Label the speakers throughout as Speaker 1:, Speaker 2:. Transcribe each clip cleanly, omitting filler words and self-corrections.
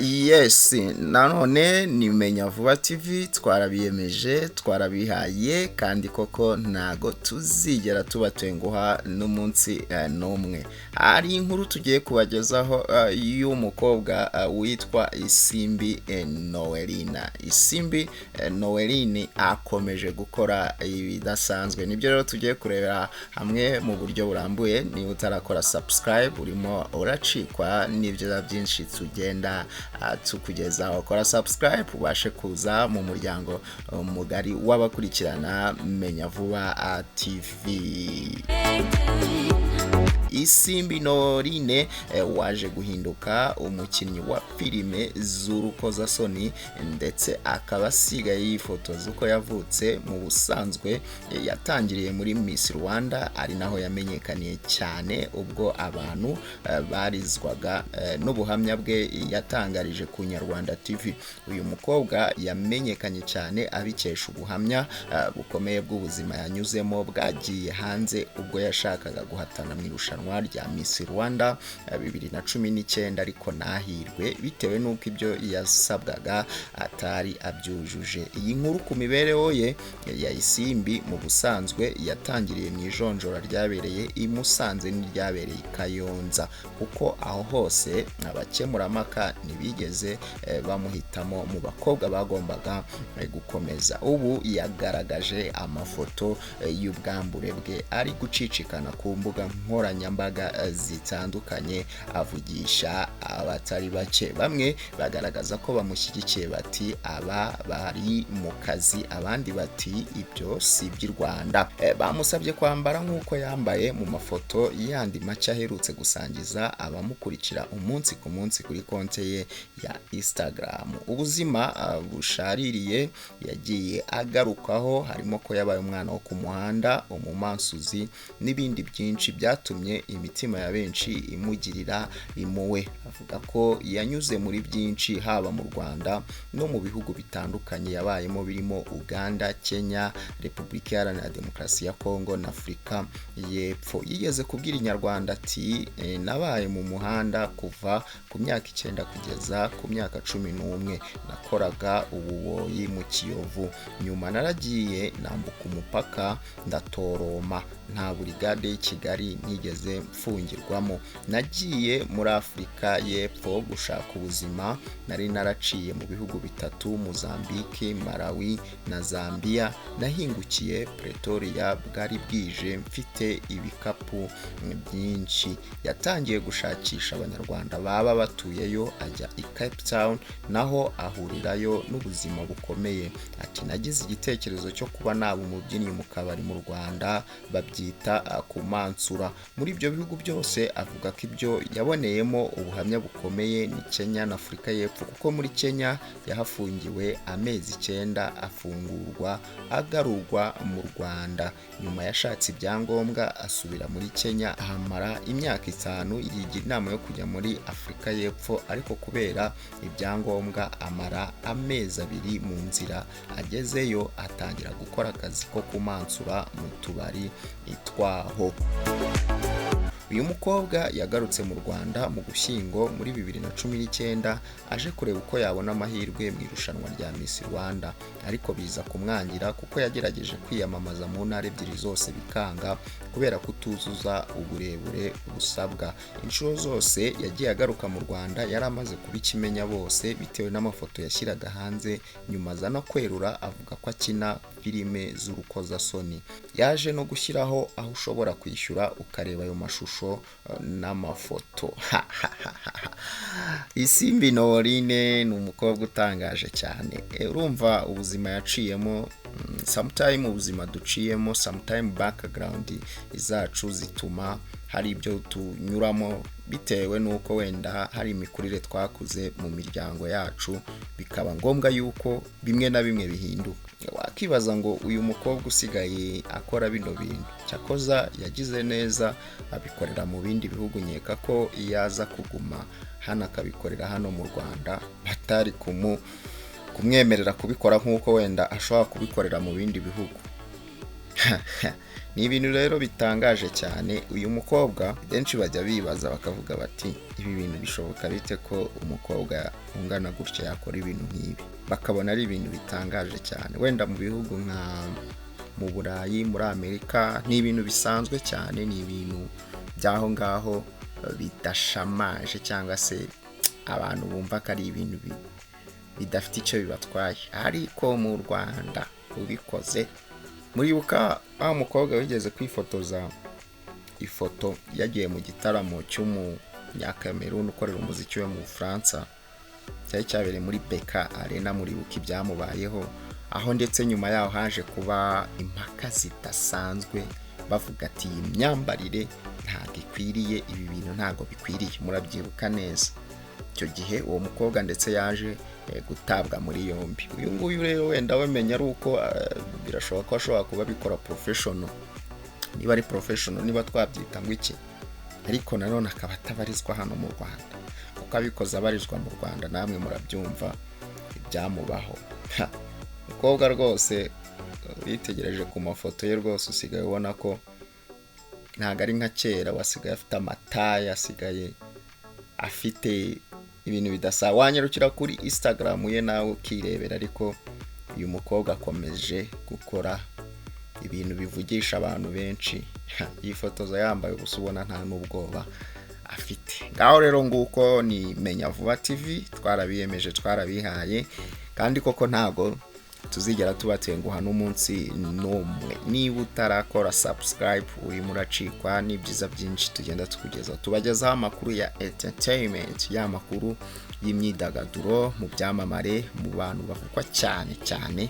Speaker 1: Yes, nanone ni Menya Vuba TV. Twarabiyemeje, twarabihaye, kandi koko ntago tuzigera tubatenguha n'umunsi n'umwe. Hari inkuru tugiye kubagezaho y'umukobwa witwa Isimbi Noelina. Isimbi Noeline akomeje gukora ibidasanzwe. Nibyo rero tugiye kurebera hamwe mu buryo burambuye. Niba utarakora subscribe, urimo uracikwa n'ibyiza byinshi tugenda tukugezaho. Kora subscribe ubashe kuza mu muryango mugari w'abakurikirana Menya Vuba TV. Isimbi Noeline waje guhinduka umukinnyi wa filime z'urukozasoni, ndetse akaba asigaye yifotoza uko yavutse mu busanzwe, yatangiriye muri Miss Rwanda, ari naho yamenyekaniye cyane ubwo abantu barizwaga n'ubuhamya bwe yatangarije ku Nyarwanda TV. Uyu mukobwa yamenyekanye cyane abikesha ubuhamya bukomeye bw'ubuzima yanyuzemo bwagiye hanze ubwo yashakaga guhatana mu irushanwa rya Miss Rwanda 2019, ariko ntahirwe bitewe n'uko ibyo yasabwaga atari abyujuje. Iyi nkuru ku mibereho ye ya Isimbi mu busanzwe yatangiriye mu ijonjora ryabereye i Musanze n'iryabereye i Kayonza, kuko aho hose abakemurampaka ntibigeze bamuhitamo mu bakobwa bagombaga gukomeza. Ubu yagaragaje amafoto y'ubwambure bwe ari gucicikana ku mbuga nkoranyambaga zitandukanye, avugisha abatari bake. Bamwe bagaragaza ko bamushyigikiye, bati "Aba bari mu kazi", abandi bati "Ibyo si iby'i Rwanda". Bamusabye kwambara nk'uko yambaye mu mafoto yandi make aherutse gusangiza abamukurikira umunsi ku munsi kuri konti ye ya Instagram. Ubuzima bushaririye yagiye agarukaho harimo ko yabaye umwana wo ku muhanda, umumansuzi n'ibindi byinshi byatumye imitima ya benshi imugirira impuhwe. Avuga ko yanyuze muri byinshi, haba mu Rwanda no mu bihugu bitandukanye yabayemo birimo Uganda, Kenya, Repubulika Iharanira Demokarasi ya Kongo na Afurika y'Epfo. Yigeze kubwira Inyarwanda ati "Nabaye mu muhanda kuva ku myaka 9 kugeza ku myaka 11. Nakoraga ububoyi mu Kiyovu. Nyuma naragiye nambuka umupaka ndatoroma. Nta burigade y'i Kigali nigeze mfungirwamo. Nagiye muri Afurika y'Epfo gushaka ubuzima. Nari naraciye mu bihugu bitatu, Mozambique, Malawi na Zambia. Nahingukiye Pretoria bwari bwije, mfite ibikapu byinshi." Yatangiye gushakisha Abanyarwanda baba batuyeyo, ajya i Cape Town, naho ahurirayo n'ubuzima bukomeye. Ati "Nagize igitekerezo cyo kuba naba umubyinnyi mu kabari, mu Rwanda babyita kumansura." Muri ibyo bihugu byose, avuga ko ibyo yaboneyemo ubuhamya bukomeye ni Kenya na Afurika y'Epfo, kuko muri Kenya yahafungiwe amezi 9, afungurwa agarurwa mu Rwanda. Nyuma yashatse ibyangombwa asubira muri Kenya, ahamara imyaka 5. Yigira inama yo kujya muri Afurika y'Epfo, ariko kubera ibyangombwa amara amezi 2 mu nzira. Agezeyo atangira gukora akazi ko kumansura mu tubari twaho. Uyu mukobwa yagarutse mu Rwanda mu Gushyingo muri 2019, aje kureba uko yabona amahirwe mu irushanwa rya Miss Rwanda, ariko biza kumwangira kuko yagerageje kwiyamamaza mu ntara ebyiri zose bikanga kubera kutuzuza uburebure busabwa. Inshuro zose yagiye agaruka mu Rwanda yari amaze kuba ikimenya bose bitewe n'amafoto yashyiraga hanze. Nyuma aza no kwerura avuga ko akina filime z'urukozasoni. Yaje no gushyiraho aho ushobora kwishyura ukareba ayo mashusho n'amafoto. Isimbi Noeline ni umukobwa utangaje cyane. Urumva ubuzima yaciyemo, sometime ubuzima duciyemo, sometime background zacu zituma hari ibyo tunyuramo bitewe n'uko wenda hari imikurire twakuze mu miryango yacu, bikaba ngombwa yuko bimwe na bimwe bihinduka. Wakibaza ngo uyu mukobwa usigaye akora bino bintu, cyakoza yagize neza abikorera mu bindi bihugu. Nkeka ko iyo aza kuguma hano akabikorera hano mu Rwanda batari kumwemerera kubikora nk'uko wenda ashobora kubikorera mu bindi bihugu. Ni ibintu rero bitangaje cyane. Uyu mukobwa benshi bajya bibaza bakavuga bati: "Ibi bintu bishoboka bite ko umukobwa ungana gutya yakora ibintu nk'ibi?" Bakabona ari ibintu bitangaje cyane. Wenda mu bihugu nka mu Burayi, muri Amerika, ni ibintu bisanzwe cyane, ni ibintu by'aho ngaho bidashamaje, cyangwa se abantu bumva ko ari ibintu bidafite icyo bibatwaye. Ariko mu Rwanda ubikoze, muribuka wa mukobwa wigeze kwifotoza ifoto yagiye mu gitaramo cy'Umunyakameruni ukorera umuziki we mu Bufaransa, cyari cyabereye muri BK Arena? Muribuka ibyamubayeho, aho ndetse nyuma yaho haje kuba impaka zidasanzwe, bavuga ati: "Iyi myambarire ntabwo ikwiriye, ibi bintu ntabwo bikwiriye." Murabyibuka neza icyo gihe uwo mukobwa ndetse yaje gutabwa muri yombi. Uyu nguyu rero wenda wamenya ari uko birashoboka ko ashobora kuba abikora professional, niba ari professional, niba twabyita ngo iki, ariko nanone akaba atabarizwa hano mu Rwanda, kuko abikoze abarizwa mu Rwanda namwe murabyumva ibyamubaho. Umukobwa rwose witegereje ku mafoto ye rwose usigaye ubona ko ntabwo ari nka kera, wasigaye afite amataye, asigaye afite ibintu bidasa. Wanyarukira kuri Instagram ye nawe ukirebera. Ariko uyu mukobwa akomeje gukora ibintu bivugisha abantu benshi, yifotoza yambaye ubusa, ubona nta n'ubwoba afite. Ngaho rero nguko, ni Menya Vuba TV, twarabiyemeje, twarabihaye, kandi koko ntago tuzigera tubatenguha n'umunsi n'umwe. Niba utarakora subscribe, urimo uracikwa n'ibyiza byinshi tugenda tukugezaho. Tubagezaho amakuru ya entertainment, ya makuru y'imyidagaduro mu byamamare, mu bantu bavugwa cyane cyane,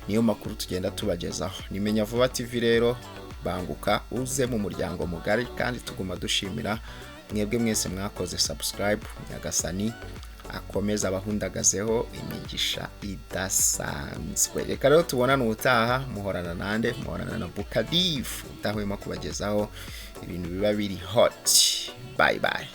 Speaker 1: niyo makuru tugenda tubagezaho. Ni Menya Vuba TV rero, banguka uze mu muryango mugari, kandi tuguma dushimira mwebwe mwese mwakoze subscribe. Nyagasani akomeza abahundagazeho imigisha idasanzwe. Reka rero tubonane ubutaha. Muhorana nande? Muhorana na Bukadifu, udahwema kubagezaho ibintu biba biri hot. Bye bye.